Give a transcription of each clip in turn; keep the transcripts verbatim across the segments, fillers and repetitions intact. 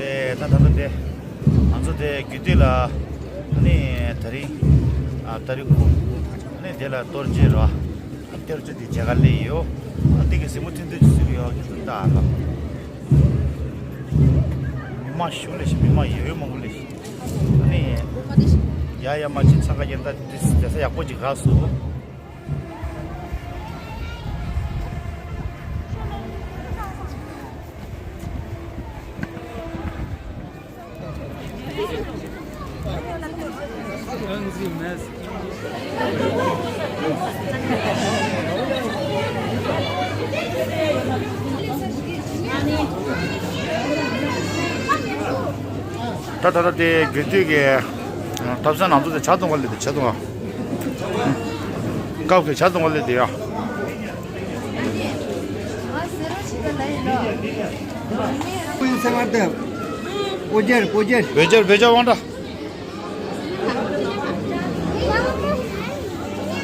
ད་ད་ལྟ་དེ་ང་ཚོ་དེ་རྒྱུད་སྟོད་ལ་ནི་དེ་རིང་ཨ་ཏ་རིག་གོ་ནི་དེ་ལ་གཏོར་རྗེས་ར་གཏོར་རྗེས་དེ་མཇལ་ཁ་སླེབས་ཡོད། ཨ་དེ་གི་གཟིགས་མོ་ཐུང་ཐུང་ཅིག་བཟོས་ཡོད་ཀྱི་འདུག་ད་ལ། མི་མང་ཞུ་ལེ་ཞིག་མི་མང་ཡོད་མང་པོ་ལེ་ཞིག་ཨ་ནི་ཡ་ཡ་མ་ཅིག་འཚང་ཁ་རྒྱན་ད་དེ་ས་ཡག་པོ་ཅིག་རག་སོང་། ད་ད་ལྟ་དེ་རྒྱུད་སྟོད་ཀྱི་ཐབ་ཚང་ནང་དུ་དེ་ཇ་འཐུང་ག་སླེབས་དེ་ཇ་འཐུང་ག་སྐབས་ཀྱི་ཇ་འཐུང་ག་སླེབས་དེ་ཡ། བོད་ཇ་བོད་ཇ་དབང་གྲགས།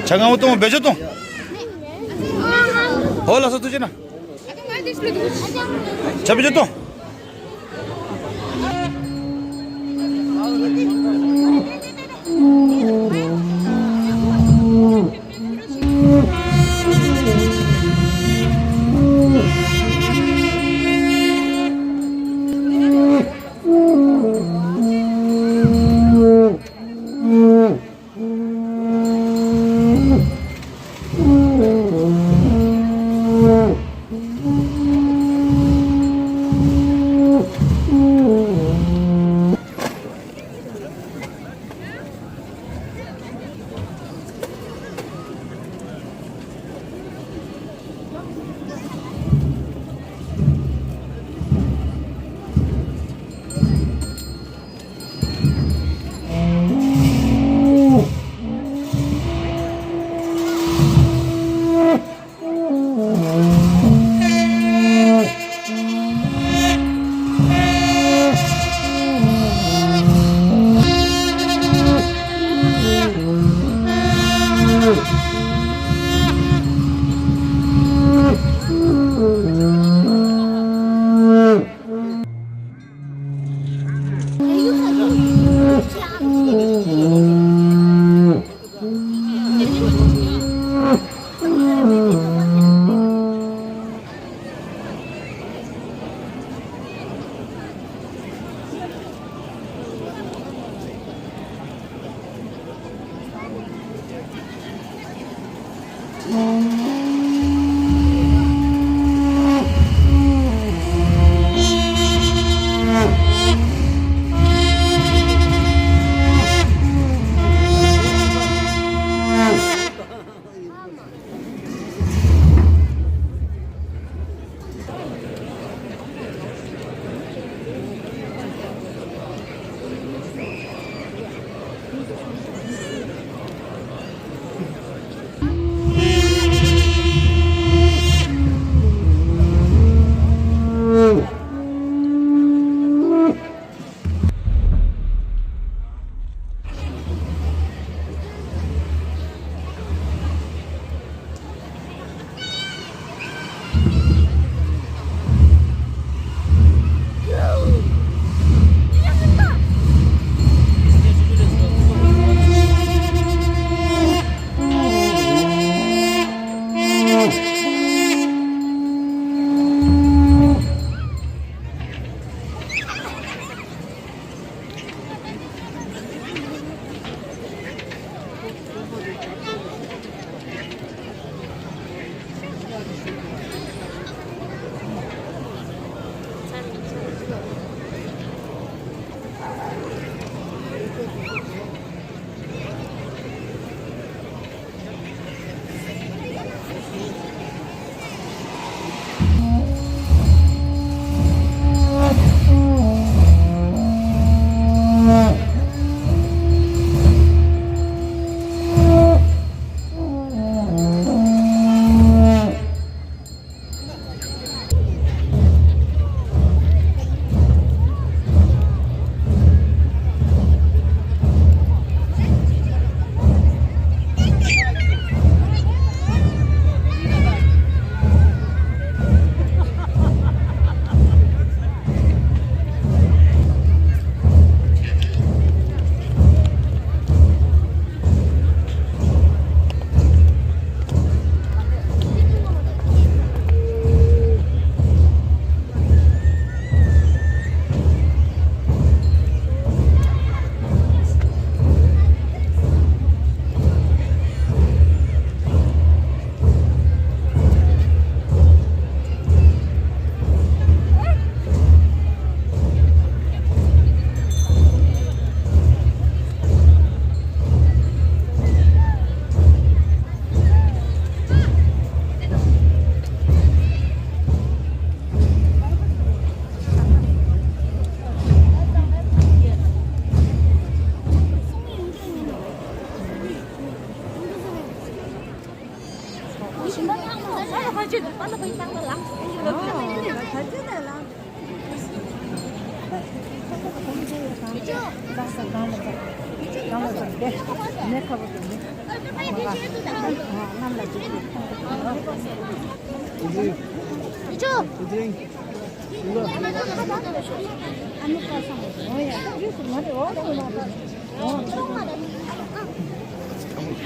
ཇ་མངར་མོ་བཏུང་བོད་ཇ་བཏུང་། ཧོ་ལགས་སོ་ཐུགས་རྗེ་གནང་། ཇ་བོད་ཇ་བཏུང་།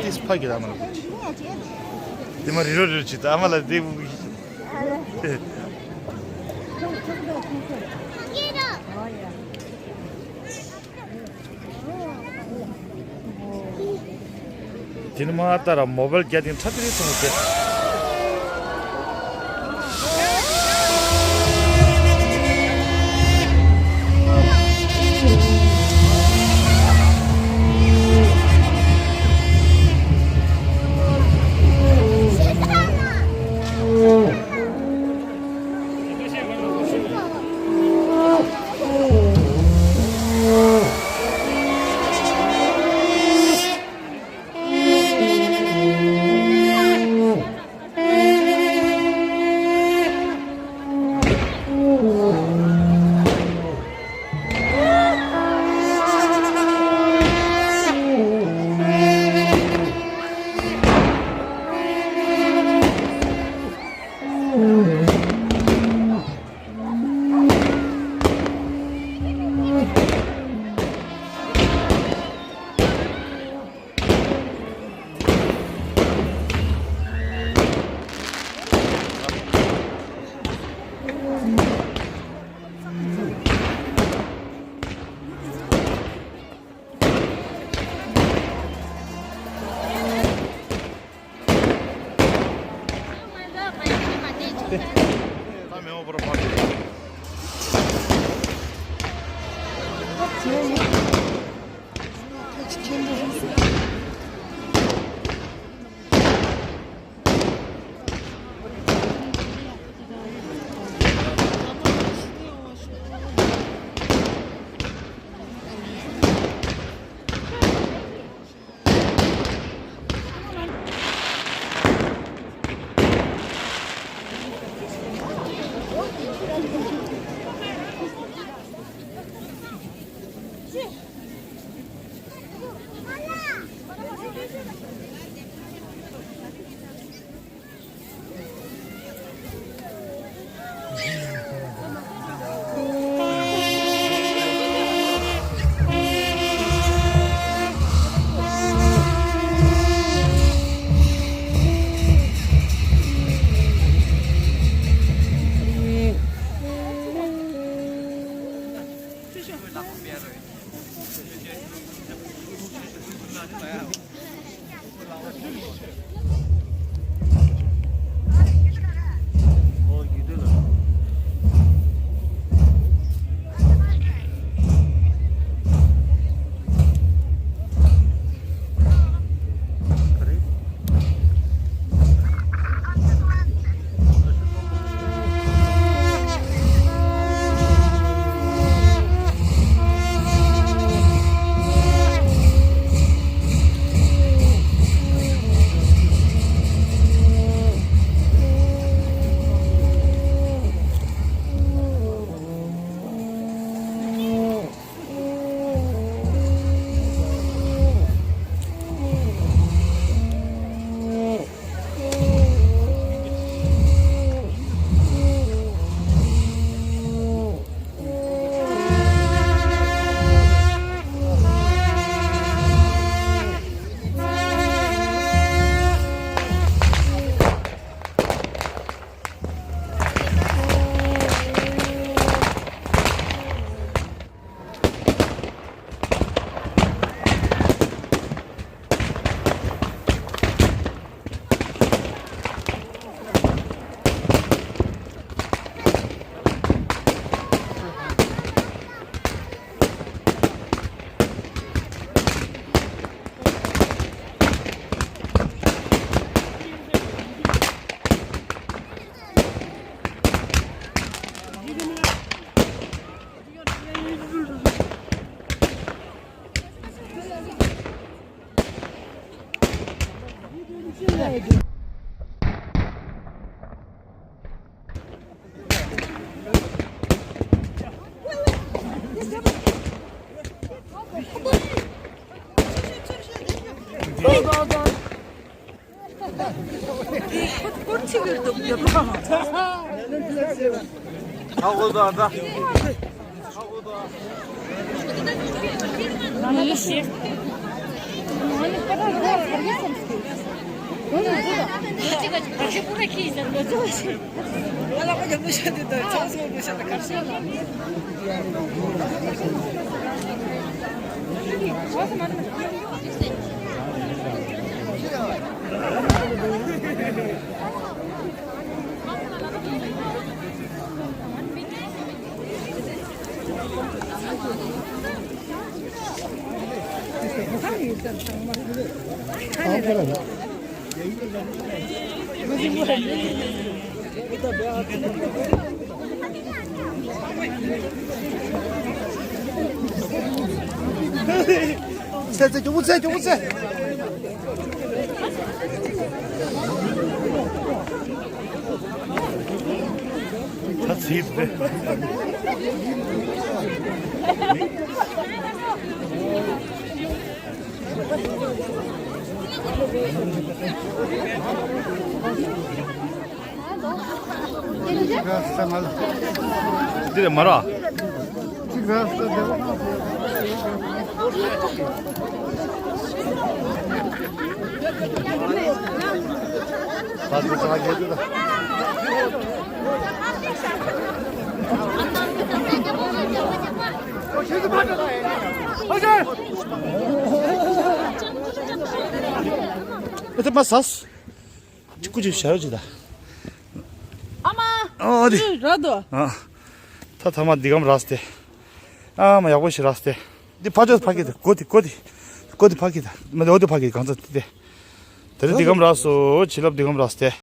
ཏིས་ཕ་གི་ར་མ་ལ་གོ་ཅི། དེ་མ་རི་རོ་རི་རོ་ཅི་ད་ཨ་མ་ལ་དེ་བུ་གི། དེ་ནི་མ་ལྟ་ར་མོ་བལ་རྒྱ་དེ་ཁྲ་ཏི་རི་ཐོང་སྟེ། ཚེ་ཚེ་མགྱོགས་པོ་ཚེ་མགྱོགས་པོ་ཚེ། ད་ཚིག་རེད། འདི་རེད་མ་ར། ཨེ་ཏེ་མ་ཟ། ཅི་ཀུ་ཅི་ཞར་ཅི་ད། ཨ་མ། ཨོ་དེ། ར་དོ། ཨ། ད་ཐ་མ་འདི་གམ་རས་ཏེ། ཨ་མ་ཡག་པོ་ཞིག་རས་ཏེ། འདི་ཕ་ཅོ་ཕ་གི་ད་གོ་དེ་གོ་དེ། གོ་དེ་ཕ་གི་ད་མ་དེ་འོ་དེ་ཕ་གི་གང་ཚ་དེ་དེ། དེ་རིང་འདི་གམ་རས་སོ་བྱིན་རླབས་འདི་གམ་རས་ཏེ།